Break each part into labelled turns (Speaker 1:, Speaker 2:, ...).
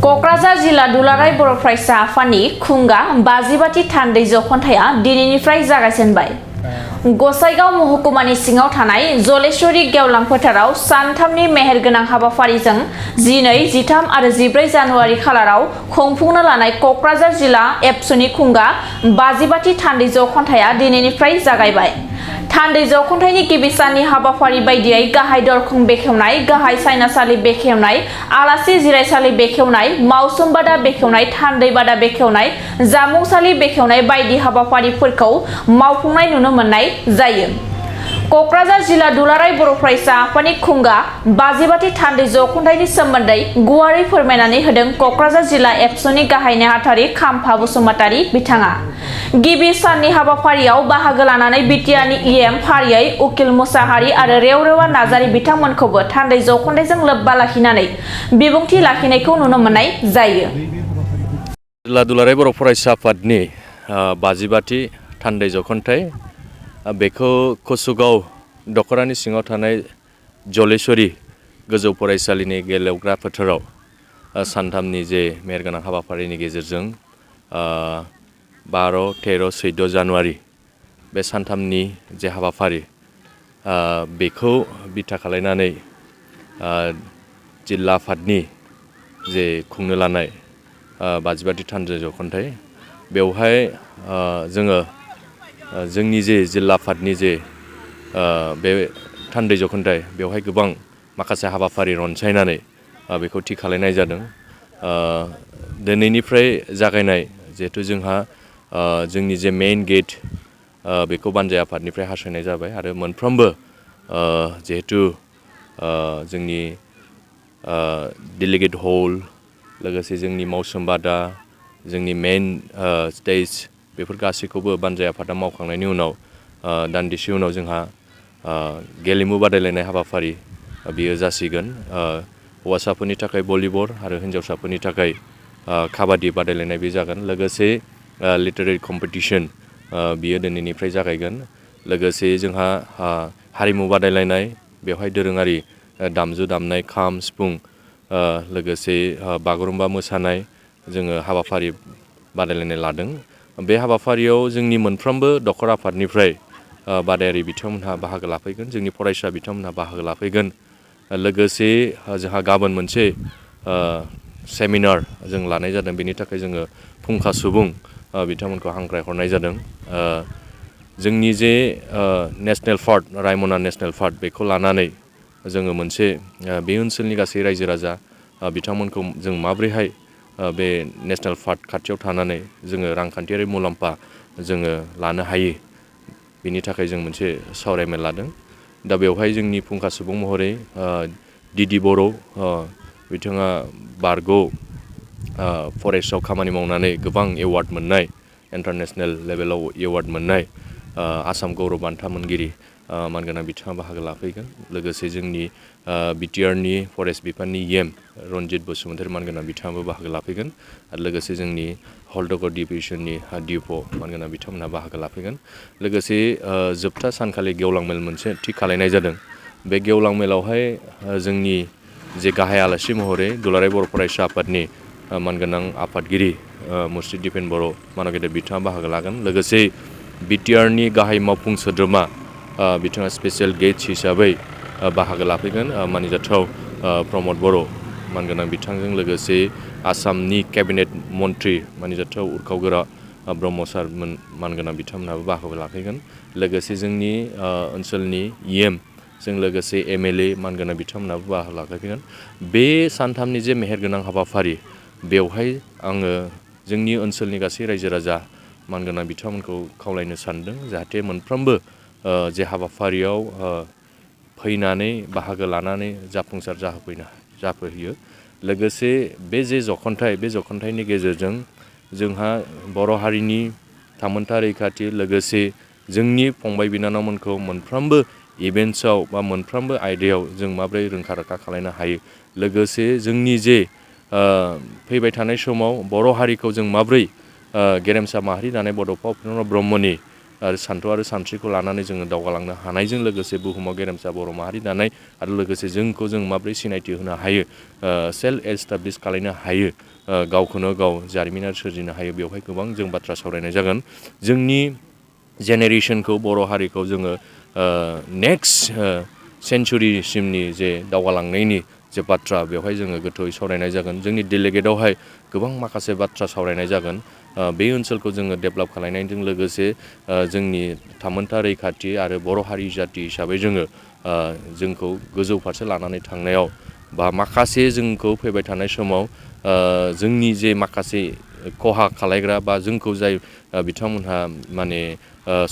Speaker 1: क'क्राझार जिल्ला दुलाराय बर' फरायसा आफादनि खुंगा 52थि थान्दै जख'न्थाया दिनैनिफ्राय जागायजेनबाय। गसाइगाव महकुमानि सिङाव थानाय जलेश्वरी गेवलां फोथाराव सानथामनि मेहेरगोनां हाबाफारिजों 12, 13 आरो 14 जानुवारि खालाराव खुंफुंनो लानाय क'क्राझार जिल्ला एबसुनि खुंगा 52थि थान्दै जख'न्थाया दिनैनिफ्राय जागायबाय। थान्दै जख'न्थाइनि गिबि साननि हाबाफारि बायदियै गाहाय दरखं बेखेवनाय, गाहाय सायनासालि बेखेवनाय, आलासि जिरायसालि बेखेवनाय, मावसोम बादा बेखेवनाय, थान्दै बादा बेखेवनाय, जामुंसालि बेखेवनाय बायदि हाबाफारिफोरखौ मावफुंनाय नुनो मोननाय जायो। क'क्राझार जिल्ला दुलाराय बर' फरायसा आफादनि खुंगा 52थि थान्दै जख'न्थाइनि सोमोन्दै गुवारै फोरमायनानै होदों क'क्राझार जिल्ला एबसुनि गाहाय नेहाथारि खाम्फा बसुमतारी बिथाङा। गिबि साननि हाबाफारियाव बाहागो लानानै बिटिआरनि इएम फारियै उकिल मुसाहारि आरो रेवरेवा नार्जारि बिथांमोनखौबो थान्दै जख'न्थाइजों लोब्बा लाखिनानै बिबुंथि लाखिनायखौ नुनो मोननाय जायो।
Speaker 2: जिल्ला दुलाराय बर' फरायसा आफादनि 52थि थान्दै जख'न्थाइ बेखौ कसुगाव दख'रानि सिङाव थानाय जलेश्वरी गोजौ फरायसालिनि गेलेग्रा फोथाराव सानथामनि जे मेहेरगोनां हाबाफारिनि गेजेरजों 12, 13, 14 जानुवारि बे सानथामनि जे हाबाफारि बेखौ बिथा खालायनानै जिल्ला आफादनि जे खुंनो लानाय 52थि थान्दै जख'न्थाइ बेवहाय जोङो जोंनि जे जिल्ला आफादनि जे बे थान्दै जख'न्थाइ बेवहाय गोबां माखासे हाबाफारि रनसायनानै बेखौ थि खालायनाय जादों। दिनैनिफ्राय जागायनाय जिहेथु जोंहा जोंनि जे मेइन गेट बेखौ बानजाय आफादनिफ्राय हास'नाय जाबाय आरो मोनफ्रोमबो जिहेथु जोंनि डेलिगेट हल लोगोसे जोंनि मावसोम बादा जोंनि मेइन स्टेज बेफोर गासैखौबो बानजाय आफादा मावखांनायनि उनाव दान्दिसे उनाव जोंहा गेलेमु बादायलायनाय हाबाफारि बियो जासिगोन। हौवासाफोरनि थाखाय भलिबल आरो हिन्जावसाफोरनि थाखाय काबादि बादायलायनाय बे जागोन। लोगोसे लिटारेरि कम्पिटिसन बियो दिनैनिफ्राय जागायगोन। लोगोसे जोंहा हारिमु बादायलायनाय बेवहाय दोरोङारि दामजु दामनाय खाम, सिफुं लोगोसे बागुरुम्बा मोसानाय जोङो हाबाफारि बादायलायनाय लादों। बे हाबाफारियाव जोंनि मोनफ्रोमबो दख'रा आफादनिफ्राय बादायारि बिथांमोनहा बाहागो लाफैगोन, जोंनि फरायसा बिथांमोनहा बाहागो लाफैगोन। लोगोसे जोंहा गाबोन मोनसे सेमिनार जों लानाय जादों, बेनि थाखाय जोङो फुंखा सुबुं बिथांमोनखौ हांख्राय हरनाय जादों। जोंनि जे नेसनेल पार्क रायमना नेसनेल पार्क बेखौ लानानै जोङो मोनसे बे ओनसोलनि गासै रायजो राजा बिथांमोनखौ जों माबोरैहाय बे नेसनेल पार्क खाथियाव थानानै जोङो रांखान्थियारि मुलाम्फा जोङो लानो हायो बेनि थाखाय जों मोनसे सावरायमेल लादों। दा बेवहाय जोंनि फुंखा सुबुं महरै डिडि बर' बिथाङा बारग' फरेस्टआव खामानि मावनानै गोबां एवार्ड मोननाय, इन्टारनेसनेल लेभेलाव एवार्ड मोननाय आसाम गौरब बान्था मोनगिरि मानगोनां बिथाङा बाहागो लाफैगोन। लोगोसे जोंनि बिटिआरनि फरेस्ट बिफाननि इएम रनजित बसुमतारी मानगोनां बिथाङाबो बाहागो लाफैगोन आरो लोगोसे जोंनि हल्टगर डिभिजननि डिअप' मानगोनां बिथांमोनहा बाहागो लाफैगोन। लोगोसे जोबथा सानखालि गेवलां मेल मोनसे थि खालायनाय जादों। बे गेवलां मेलावहाय जोंनि जे गाहाय आलासि महरै दुलाराय बर' फरायसा आफादनि मानगोनां आफादगिरि मुस्रि दिपेन बर' मानगेदेर बिथाङा बाहागो लागोन। लोगोसे बिटिआरनि गाहाय मावफुं सोद्रोमा बिथाङा स्पेसियेल गेस्ट हिसाबै बाहागो लाफैगोन। मानिजाथाव प्रमद बर' मानगोनां बिथांजों लोगोसे आसामनि केबिनेट मन्त्रि मानिजाथाव उरखावगोरा ब्रह्म सार मानगोनां बिथांमोनहाबो बाहागो लाफैगोन। लोगोसे जोंनि ओनसोलनि इएम जों लोगोसे एमएलए मानगोनां बिथांमोनहाबो बाहागो लाफैगोन। बे सानथामनि जे मेहेरगोनां हाबाफारि बेवहाय आङो जोंनि ओनसोलनि गासै रायजो राजा मानगोनां बिथांमोनखौ खावलायनो सानदों जाहाथे मोनफ्रोमबो जे हाबाफारियाव फैनानै बाहागो लानानै जाफुंसार जाफैयो। लोगोसे बे जे जख'न्थाइ बे जख'न्थाइनि गेजेरजों जोंहा बर' हारिनि थामोनथा रैखाथि लोगोसे जोंनि फंबाय बिनानावमोनखौ मोनफ्रोमबो इभेन्ट्सआव बा मोनफ्रोमबो आयदायाव जों माबोरै रोंखा राखा खालामनो हायो। लोगोसे जोंनि जे फैबाय थानाय समाव बर' हारिखौ जों माबोरै गेरेमसा माहारि दानाय बड'फा उपेन्द्र नाथ ब्रह्मनि आरो सान्थौ आरो सानस्रिखौ लानानै जोङो दावगालांनो हानायजों लोगोसे बुहुमाव गेरेमसा बर' माहारि दानाय आरो लोगोसे जोंखौ जों माब्रै सिनायथि होनो हायो, सेल्फ एस्टाब्लिश खालामनो हायो, गावखौनो गाव जारिमिनारि सोरजिनो हायो, बेवहाय गोबां जों बाथ्रा सावरायनाय जागोन। जोंनि जेनेरेसनखौ बर' हारिखौ जोङो नेक्स्ट सेन्चुरिसिमनि जे दावगालांनायनि जे बाथ्रा बेवहाय जोङो गोथौयै सावरायनाय जागोन। जोंनि डेलिगेटआवहाय गोबां माखासे बाथ्रा सावरायनाय जागोन। बे ओनसोलखौ जोङो डेभेलप खालामनायजों लोगोसे जोंनि थामोनथा रैखाथि आरो बर' हारि जाथि हिसाबै जोंखौ गोजौ फारसे लानानै थांनायाव बा माखासे जोंखौ फैबाय थानाय समाव जोंनि जे माखासे खहा खालायग्रा बा जोंखौ जाय बिथांमोनहा माने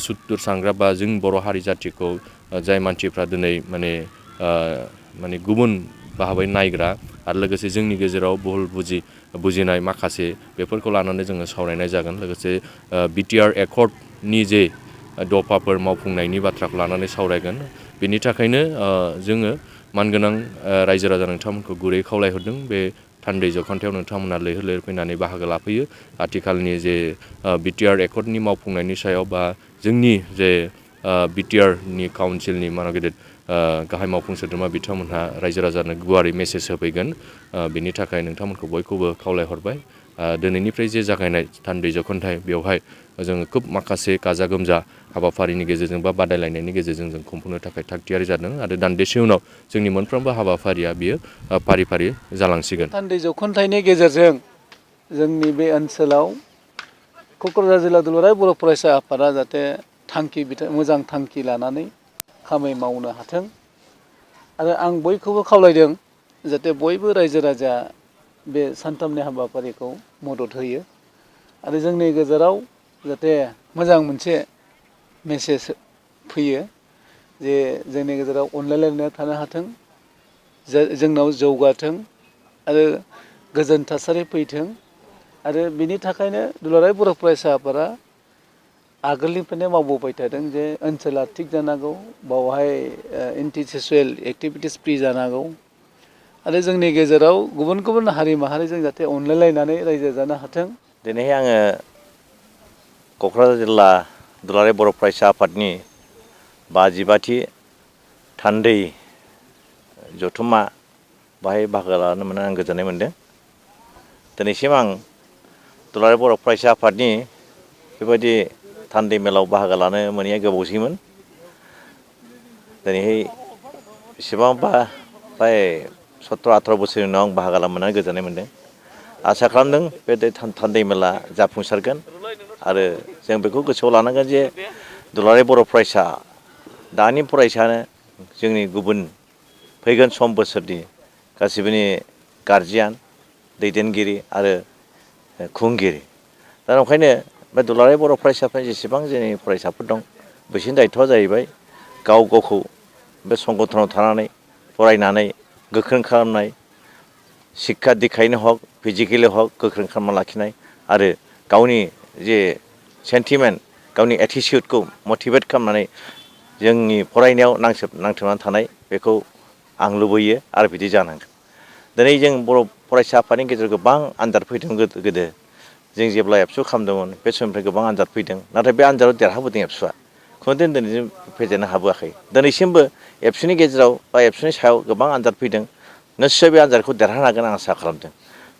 Speaker 2: सुथुर सानग्रा बा जों बर' हारि जाथिखौ जाय मानसिफ्रा दिनै माने गुबुन भाबै नायग्रा आरो लोगोसे जोंनि गेजेराव भुल बुजिनाय माखासे बेफोरखौ लानानै जोङो सावरायनाय जागोन। लोगोसे बिटिआर एकर्डनि जे दफाफोर मावफुंनायनि बाथ्राखौ लानानै सावरायगोन। बेनि थाखायनो जोङो मानगोनां रायजो राजा नोंथांमोनखौ गुरै खावलायहरदों बे थान्दै जख'न्थायाव नोंथांमोना लैहोर लैहोर फैनानै बाहागो लाफैयो। आथिखालनि जे बिटिआर एकर्डनि मावफुंनायनि सायाव बा जोंनि जे बिटिआरनि काउन्सिलनि गेदेर गाहाय मावफुं सोद्रोमा बिथांमोनहा रायजो राजानो गुवारै मेसेज होफैगोन। बिनि थाखाय नोंथांमोनखौ बयखौबो खावलायहरबाय। दिनैनिफ्राय जे जागायनाय थान्दै जख'न्थाय बेवहाय जोङो खोब माखासे गाजा गोमजा हाबाफारिनि गेजेरजों बा बादायलायनायनि गेजेरजों जों खुंफुंनो थाखाय थागथियारि जादों आरो दान्दिसे उनाव जोंनि मोनफ्रोमबो हाबाफारिया बियो फारि फारि जालांसिगोन।
Speaker 3: थान्दै जख'न्थायनि गेजेरजों जोंनि बे ओनसोलाव क'क्राझार जिल्ला दुलाराय बर' फरायसा आफादा जाहाथे मोजां थांखि लानानै खामानि मावनो हाथों आरो आं बयखौबो खावलायदों जाहाथे बयबो रायजो राजा बे सानथामनि हाबाफारिखौ मदद होयो आरो जोंनि गेजेराव जाहाथे मोजां मोनसे मेसेज फैयो जे जोंनि गेजेराव अनलायलायनाय थानो हाथों, जोंनाव जौगाथों आरो गोजोन थासारि फैथों। आरो बिनि थाखायनो दुलाराय बर' फरायसा आफादा आगोलनिफ्रायनो मावबोबाय थादों जे ओनसोला थिग जानांगौ, बावहाय एन्टि ससियेल एक्टिभिटिस फ्रि जानांगौ आरो जोंनि गेजेराव गुबुन गुबुन हारि माहारिजों जाहाथे अनलायलायनानै रायजो जानो हाथों।
Speaker 4: दिनैहाय आङो क'क्राझार जिल्ला दुलाराय बर' फरायसा आफादनि 52थि थान्दै जथुम्मा बाहाय बाहागो लानो मोननानै आं गोजोननाय मोनदों। दिनैसिम आं दुलाराय बर' फरायसा आफादनि बेबायदि थान्दै मेलाव बाहागो लानो मोनैया गोबावसैमोन। दिनैहाय बेसेबांबा फ्राय 17-18 बोसोरनि उनाव आं बाहागो लानो मोननानै गोजोननाय मोनदों। आसा खालामदों बे थान्दै मेला जाफुंसारगोन आरो जों बेखौ गोसोआव लानांगोन जे दुलाराय बर' फरायसा दानि फरायसायानो जोंनि गुबुन फैगोन सम बोसोरनि गासिबोनि गारजियान, दैदेनगिरि आरो खुंगिरि। दा ओंखायनो बे दुलाराय बर' फरायसाफोरनि जेसेबां जोंनि फरायसाफोर दं बिसोरनि दायथ'आ जाहैबाय गावखौ बे संगठनाव थानानै फरायनानै गोख्रों खालामनाय, शिक्षा दिक्षायैनो हक फिजिकेलि हक गोख्रों खालामना लाखिनाय आरो गावनि जे सेन्टिमेन्ट गावनि एटिटिउडखौ मटिभेट खालामनानै जोंनि फरायनायाव नांथाबनानै थानाय बेखौ आं लुबैयो आरो बिदि जानांगोन। दिनै जों बर' फरायसा आफादनि गेजेराव गोबां आनजाद फैदों गोदो जों जेब्ला एबसु खालामदोंमोन बे समनिफ्राय गोबां आनजाद फैदों, नाथाय बे आनजादाव देरहाबोदों एबसुआ खुनुदिन दिनैसिम फेजेननो हाबोआखै। दिनैसिमबो एबसुनि गेजेराव बा एबसुनि सायाव गोबां आनजाद फैदों, निस्सय बे आनजादखौ देरहानो हागोन आं आसा खालामदों।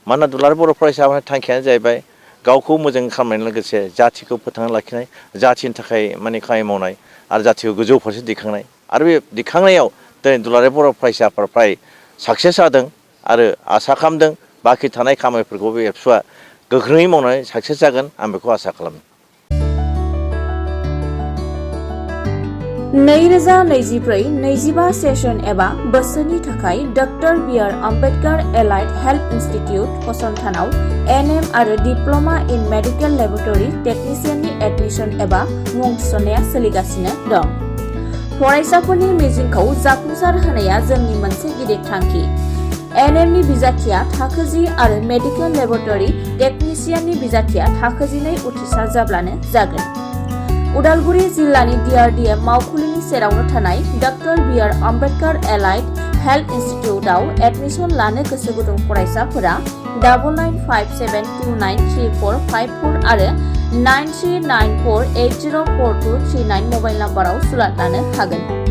Speaker 4: मानोना दुलाराय बर' फरायसा आफादनि थांखियानो जाहैबाय गावखौ मोजां खालामनायजों लोगोसे जाथिखौ फोथांना लाखिनाय, जाथिनि थाखाय खामानि मावनाय आरो जाथिखौ गोजौ फारसे दैखांनाय आरो बे दिखांनायाव दिनै दुलाराय बर' फरायसा आफादा फ्राय साक्सेस जादों आरो आसा खालामदों बाखि थानाय खामानिफोरखौ बे एबसुआ गोख्रोङै मावनानै साक्सेस जागोन आं बेखौ आसा खालामो।
Speaker 1: 2024-25 सेसन एबा बोसोरनि थाखाय doctor B R. Ambedkar allied health institute फसंथानाव एनएम आरो डिप्ल'मा इन मेडिकेल लेबरेटरी टेक्निशियाननि एडमिशन एबा मुं थिसननाया सोलिगासिनो दं। फरायसाफोरनि मिजिंखौ जाफुंसार होनाया जोंनि मोनसे गिदिर थांखि। एनएमनि बिजाथिया थाखो 10 आरो मेडिकेल लेबरेटरी टेक्निशियाननि बिजाथिया थाखो 12 उथ्रिसार जाब्लानो जागोन। उदालगुरि जिल्लानि DRDM मावखुलिनि सेरावनो थानाय doctor B R. Ambedkar allied health इनस्टिट्यूटआव admission लानो गोसो गुदुं फरायसाफोरा 9957293454 आरो 9394804239 मबाइल नाम्बाराव सुलाद लानो हागोन।